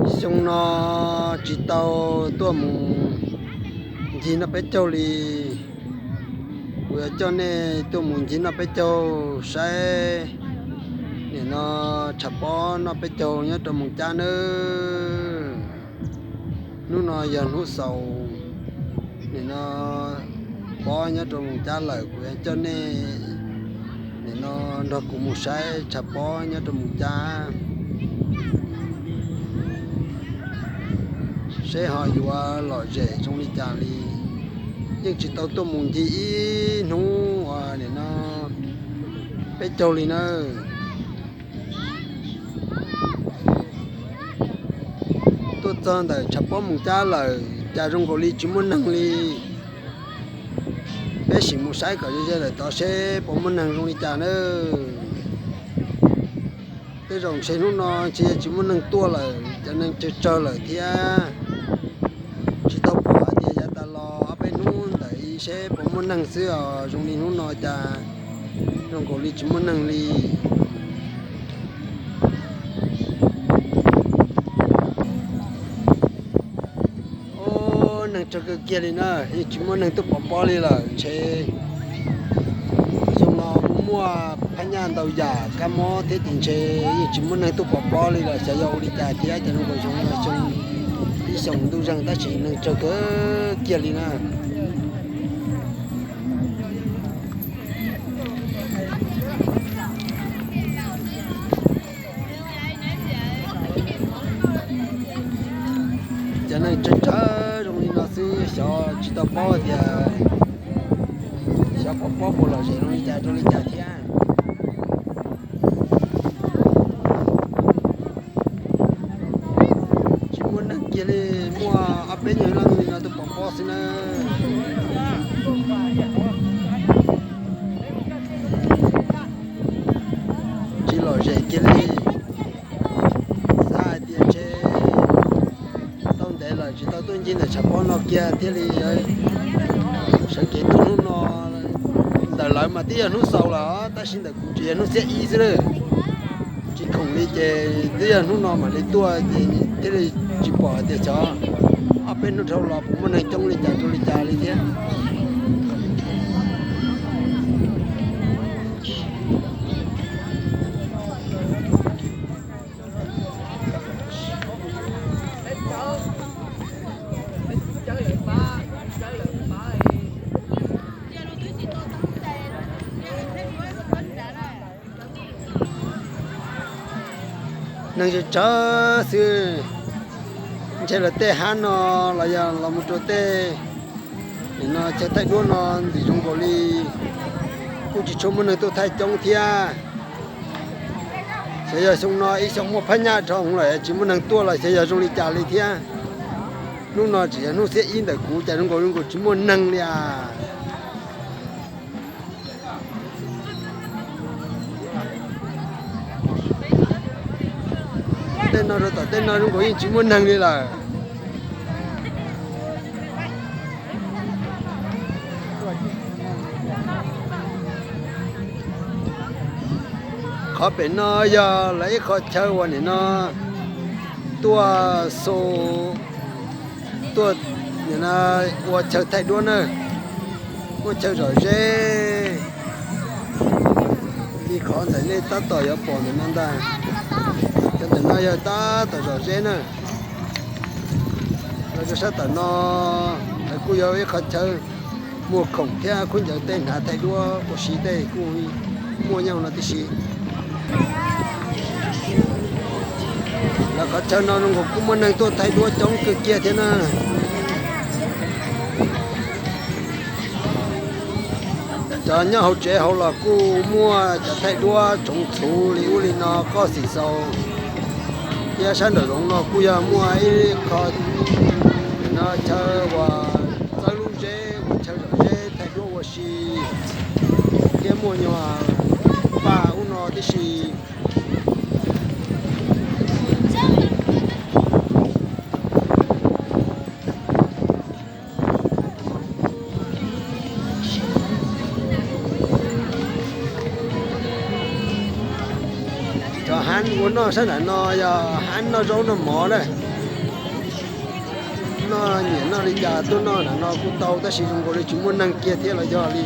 Xyoo no tsis tau tuaj mus ncig noj peb caug li. Kuv yuav coj nej tuaj mus ncig noj peb caug saib. Nim no tshav pob noj peb caug nyob rau Moos Cab nawb. Hnub no yog hnub xaus, nim no pob nyob rau Moos Cab lawm, kuv yuav coj nej nim no nrog kuv mus saib tshav pob nyob rau Moos Cab, seb ho yuav lom zem zoo li cas li. Yeej tsis tau tuaj mus ncig ib hnub uas nim no peb caug li na. Tuaj txog ntawm tshav pob Moos Cab lawm cas zoo nkaus li tsis muaj neeg li. Peb sim mus saib kom ze ze lawm tod seb puas muaj neeg zoo li cas na. Tej zaum ntshe hnub no ntshe tsis muaj neeg tuaj lawm, cov neeg tsawg tsawg lawm thiab. Tsis tau pom hais tias yav tas los ob peb hnub ntawd seb puas muaj neeg xwb os, zoo li hnub no cas zoo nkaus li tsis muaj neeg li. Ub, neeg tsawg kawg kiag li na, yeej tsis muaj neeg tuaj pov pob li lawm ntshe. Xyoo no kuj muaj phab nyaj ntau yam kab mob thiab ces ntshe yeej tsis muaj neeg tuaj pov pob li lawm, xyov yog ua li cas thiab ces zoo nkaus xyoo no xyoo ib xyoo ntuj zeeg tab sis neeg tsawg kawg kiag li na. Cov neeg tsawg tsawg zoo li no xwb xyov tsis tau paub tias xyov pov pob puas lom zem zoo li cas rau li cas thiab. Tsis muaj neeg kiag li, muaj ob peb nyuag leej li no tuaj pov pob xwb na. Tsis lom zem kiag li. Xav hais tias ntshe tau ntev lawm tsis tau tuaj ncig ntawm tshav pob no kiag thiaj li sawv kev tuaj hnub no. Ntawm lawv mas twb yog hnub xaus lawm tab sis ntawm kuv tseem yog hnub xiab ib xwb na. Tsis khoom li ces twb yog hnub no mam li tuaj ces thiaj li tsis pom hais tias xyov ob peb hnub dhau los puas muaj neeg coob li cas rau li cas li thiab. Neeg tsawg tsawg xwb, ntshe lawv tej hab no los yog los mus rau tej nim no chaw thaij duab no ntxim zoo nkaus li kuj tsis tshua muaj neeg tuaj thaij coob thiab. Xyov yog xyoo no ib xyoo muaj phab nyaj dhau lawm tsis muaj neeg tuaj los xyov yog zoo li cas li thiab. Hnub no tseem yog hnub xiab ib ntawm kuv cas zoo nkaus zoo nkaus tsis muaj neeg li as. Tej no rau tom tej no zoo nkaus yeej tsis muaj neeg li lawm. Qhov pem no yog lawv ib qho chaw uas nim no tuaj xu, tuaj ua chaw thaij duab na, muaj chaw zom zeb li qhov ntawm nej tab tom yuav pom ntawm no ntag. Chaw ntawm no yog tab tom zom zeb na. Los rau sab tom no lawv kuj yog ib qho chaw muag khoom thiab khaub ncaws tej hnav thaij duab ua si tej kuj muaj nyob hauv no tib si. Lawv qhov chaw no zoo nkaus kuj muaj neeg tuaj thaij duab coob kawg kiag thiab na. Cov nyob hauv tsev hauv los kuj muaj cov thaij duab tsoov txhuv li ub li no qoj xim xaus. Thiab sab nraum zoov no kuj yog muaj ib qho no chaw uas txawb lub zeb ua chaw zom zeb thaij duab ua si, thiab muaj nyuag paj ub no tib si. Cov hab ua noj sab nram no yog hab noj zaub noj mov na. Noj nyiam noj li cas tuaj noj nram no kuj tau, tab sis zoo nkaus li tsis muaj neeg kiag thiab los yog li.